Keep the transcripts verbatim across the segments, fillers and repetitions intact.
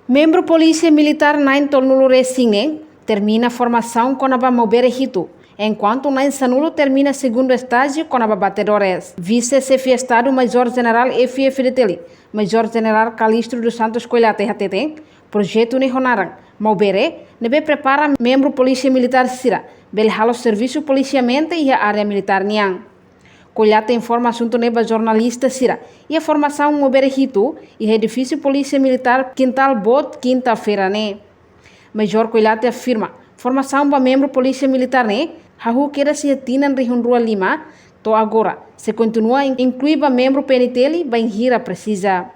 Membru Polísia Militár na'in tolunulu-resin ne'e termina formasaun kona-ba Maubere Hitu, enkuantu na'in sanulu termina segundu estájiu kona-ba batedores. Vise Xefe Estadu Majór Jenerál F-FDTL, Majór Jenerál Calixto dos Santos Koilate hateten, projetu ne'e ho naran Maubere, ne'ebé prepara membru Polísia Militár sira bele halo servisu polisiamentu iha área militár nian. Koilate informa asuntu ne'e ba jornalista sira iha formasaun Maubere Hitu, iha edifísiu Polísia Militár, Kintal Boot, kinta-feira ne'e. Majór Koilate afirma, formasaun ba membru Polísia Militár ne'e hahú kedas iha tinan rihun rua lima to'o agora, sei kontinua, in-, inklui ba membru PNTL bainhira presiza.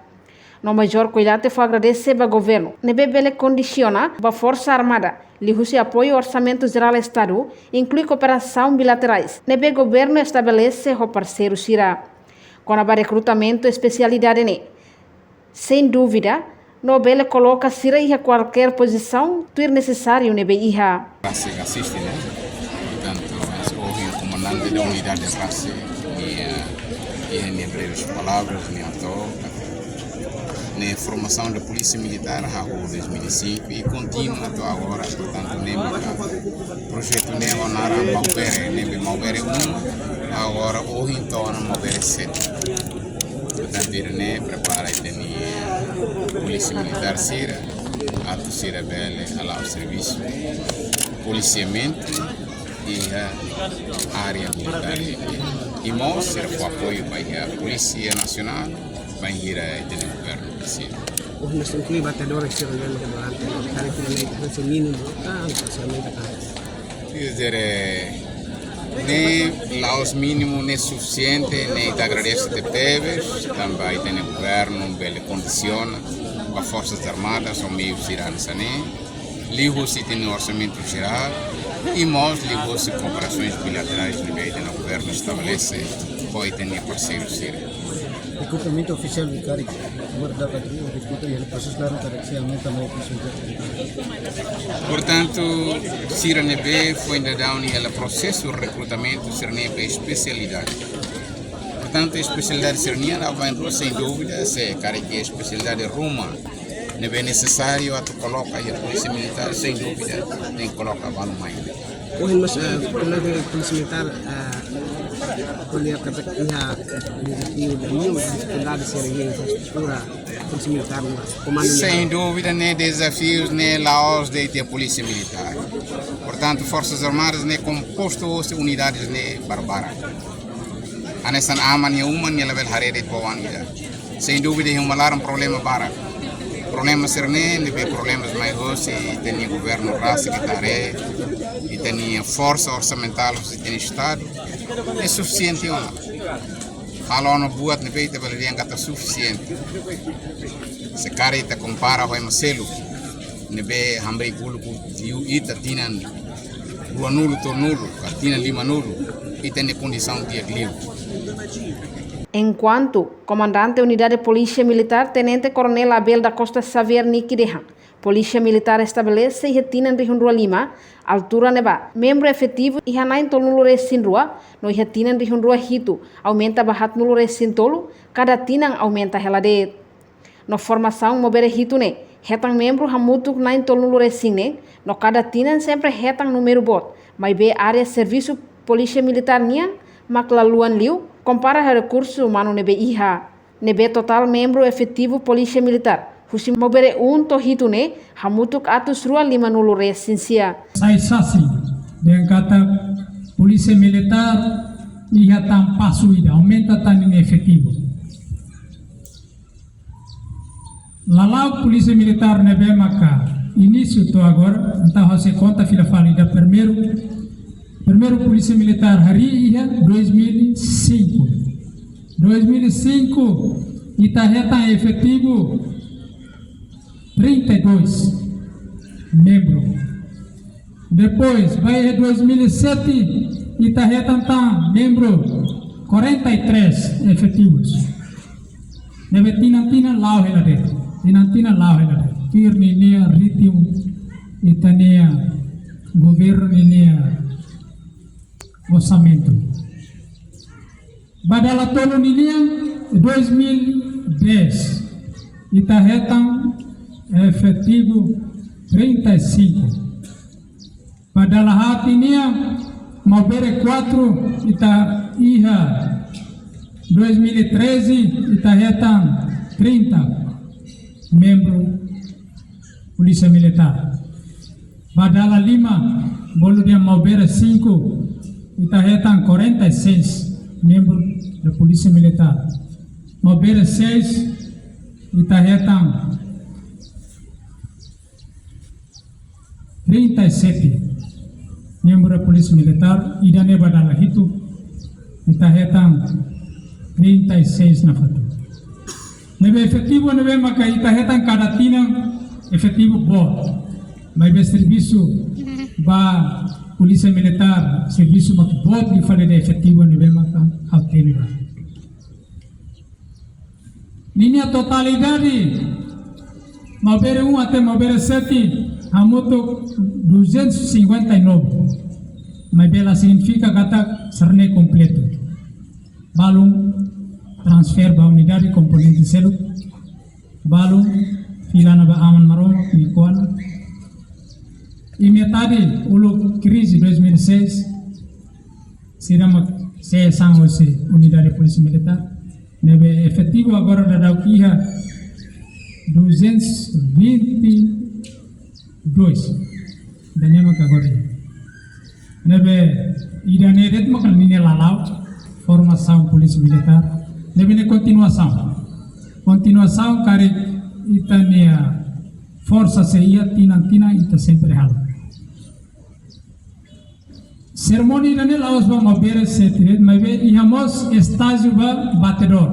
No Majór Koilate fó agradese ba governu ne'ebé bele kondisiona ba Forsa Armada liuhusi apoiu Orsamentu Jerál Estadu, inklui kooperasaun bilaterais ne'ebé governu estabelese ho parseiru sira. Kona-ba rekrutamentu espesialidade ne'e, sein dúvida, no bele koloka sira iha kualkér pozisaun tuir nesesáriu ne'ebé iha. Rasik asiste, né? Portantu, mas ohin komandante da unidade rasik, nia, nia, nia breves palavras, nia hato'o, ne'e formasaun da Polísia Militár hahú dois mil e cinco i kontinua to'o agora, portantu, ne'e maka projetu ne'e ho naran Maubere, ne'ebé Maubere um, agora ohin to'o ona Maubere sete. Portantu, ida-ne'e prepara ita-nia Polísia Militár sira, atu sira bele hala'o servisu polisiamentu iha área militár nian. I mós sira fó apoiu ba iha Polísia Nasionál, bainhira ita-nia governu presiza. Oh, mas inklui batedores sira durante, durante, durante, durante, durante, durante, durante, durante, durante, Quer dizer, eh, ne'e la'ós mínimu, ne'e sufisiente, ne'e ita agradese tebetebes, tanba ita-nia governu bele kondisiona ba Forsas Armadas ho meiu sira hanesan ne'e, liuhusi ita-nia orsamentu jerál, i mós liuhusi kooperasoens bilaterais ne'ebé ita-nia governu estabelese ho ita-nia parseiru sira. Rekrutamentu ofisiál di karik, agora data di rekruta i prosesu laran karik sei aumenta mai ofisiál. Portantu, sira ne'ebé foin daudaun iha prosesu rekrutamentu sira-ne'e ba espesialidade. Portantu, espesialidade sira-nian, aban rua, sein dúvida, se karik espesialidade ruma ne'ebé nesesáriu atu koloka iha Polísia Militár, sein dúvida, tenke koloka balu mai. Ohin mós, eh, kolega Polísia Militár, eh, ko'alia katak iha dezafiu ida, difikuldade sira iha infraestrutura Polísia Militár no komandu. Sein dúvida, ne'e dezafius ne'e la'ós de'it iha Polísia Militár. Portantu, Forsas Armadas ne'e kompostu hosi unidades ne'e barbarak. Hanesan aman iha uma, nia labele haree de'it ba oan ida. Sein dúvida, iha uma laran problema barak. Problema sira-ne'e, ne'ebé problemas mai hosi ita-nia governu rasik, ita haree, ita-nia forsa orsamentál hosi ita-nia Estadu, ne'e sufisiente ona. Halo ona buat ne'ebé ita bele dehan katak sufisiente. Se karik ita kompara ho ema seluk ne'ebé hamriik uluk liu ita tinan ruanulu, tolunulu, ka tinan limanulu, ita-nia kondisaun di'ak liu. Enkuantu, Komandante Unidade Polísia Militár, Tenente Koronél Abel da Costa Xavier Nickie dehan, Polísia Militár estabelese iha tinan rihun rua lima, altura ne'ebá membru efetivu iha na'in tolunulu-resin-rua, no iha tinan rihun rua hitu aumenta ba haatnulu-resin-tolu, kada tinan aumenta hela de'it. No formasaun Maubere hitu ne'e hetan membru hamutuk na'in tolunulu-resin neen, no kada tinan sempre hetan númeru boot, maibé área servisu Polísia Militár nian mak la luan liu, kompara ho rekursu umanu ne'ebé iha. Ne'ebé totál membru efetivu Polísia Militár husi Maubere um to'o hitu ne'e hamutuk atus rua limanulu-resin-sia. Sai sasin dehan katak Polísia Militár iha tan pasu ida, aumenta tan ninia efetivu. Lala'ok Polísia Militár ne'ebé maka inísiu to'o agora, entaun ha'u sei konta fila fali ida primeiru. Primeiru Polísia Militár harii iha dois mil e cinco. Dois mil e cinco, ita hetan efetivu trinta e dois membru. Depois, ba iha dois mil e sete, ita hetan tan membru quarenta e três efetivus. Ne'ebé tinan-tinan la'o hela de'it. Tinan-tinan la'o hela de'it. Tuir ninia ritmu, ita-nia governu ninia orsamentu. Ba dala tolu ninian, dois mil e dez, ita hetan Efetivu trinta e cinco. Ba dala haat nian, Maubere quatro, ita iha dois mil e treze, ita hetan trinta membru Polísia Militár. Ba dala lima, bolu dehan Maubere cinco, ita hetan quarenta e seis membru da Polísia Militár. Maubere seis, ita hetan trinta e sete membru da Polísia Militár, ida-ne'e ba dala hitu, ita hetan trinta e seis nafatin. Ne'ebé efetivu ne'ebé maka ita hetan kada tinan efetivu boot. Maibé servisu ba Polísia Militár, servisu mak boot liu fali ida efetivu ne'ebé maka ha'u temi ba. Ninia totalidade, Maubere um até Maubere sete, hamutuk duzentos e cinquenta e nove. Maibé la signifika katak sira-ne'e kompletu. Balun transfere ba unidade komponente seluk. Balun fila ona ba Aman Maromak nia kuandu. I metade uluk krize dois mil e seis, sira mak sei sa'e hosi Unidade Polísia Militár. Ne'ebé efetivu agora daudauk iha duzentos e vinte e dois. Ida-ne'e mak agora iha. Ne'ebé ida-ne'e de'it maka ninia lala'ok formasaun Polísia Militár. Ne'ebé ne'e kontinuasaun. Kontinuasaun karik ita-nia forsa sei iha tinan-tinan ita sempre halo. Serimónia ida-ne'e la'ós ba Maubere sete de'it, maibé iha mós estájiu ba batedór.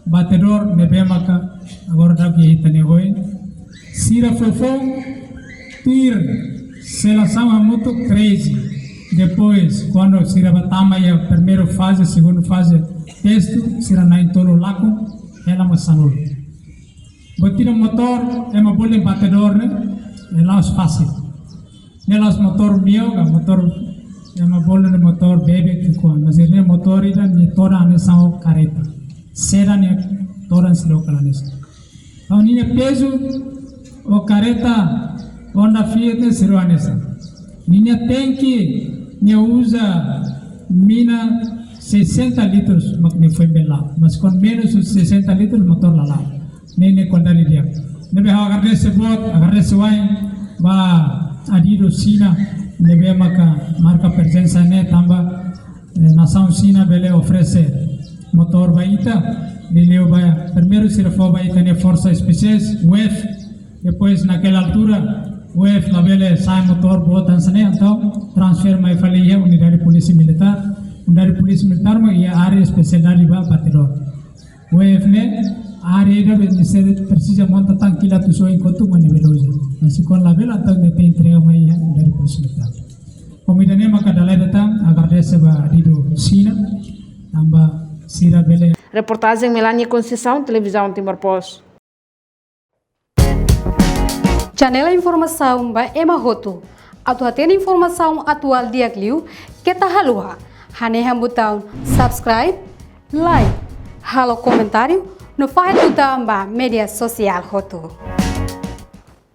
Batedór ne'ebé maka agora daudauk iha ita-nia oin. Sira foufoun tuir selesaun hamutuk treze. Depois, kuandu sira bá tama iha primeira faze, segunda faze, testu, sira na'in-tolu lakon, hela mak sanulu. Buat ida motór, ema bolu batedór ne'e, ne'e la'ós fasil. Ne'e la'ós motór mioga, motór, ema bolu ne'e motór bebek ki'ikoan. Mas ne'e motór ida nia todan hanesan ho kareta. Sedan nia todan seidauk hanesan. Entaun ninia pezu ho kareta Honda Fit ne'e seidauk hanesan. Ninia tanke nia uza mina sessenta litros mak nia foin bele la'o. Mas kuandu menus sessenta litros motór la la'o. Ne'e, ne'e kualidade di'ak. Ne'ebé ha'u agradese boot, agradese wa'in ba Adidas Xina, ne'ebé maka marka prezensa ne'e tanba, eh, nasaun Xina bele oferese motór ba ita, liuliu ba, primeiru sira fó ba ita-nia Forsa Espesiais, UEF, depois naquela altura, UEF labele sa'e motór boot hanesan ne'e, entaun transfere mai fali iha Unidade Polísia Militár, Unidade Polísia Militár mak iha área espesialidade ba batedór. UEF ne'e, área ida be mester presiza monta tan kilat husi oin kotuk mak ne'e bele uza. Mas se kuandu labele entaun ne'e tenke entrega mai iha Unidade Polísia Militár. Komida ne'e maka dala ida tan, agradese ba Adidas Xina, tanba sira bele. Reportajen Melania Conceição, Televizaun Timor Post. Channel informasaun ba ema hotu. Atu hatene informasaun atuál di'ak liu, keta haluha hanehan butaun subscribe, like, halo komentáriu, no fahe tutan ba média sosiál hotu.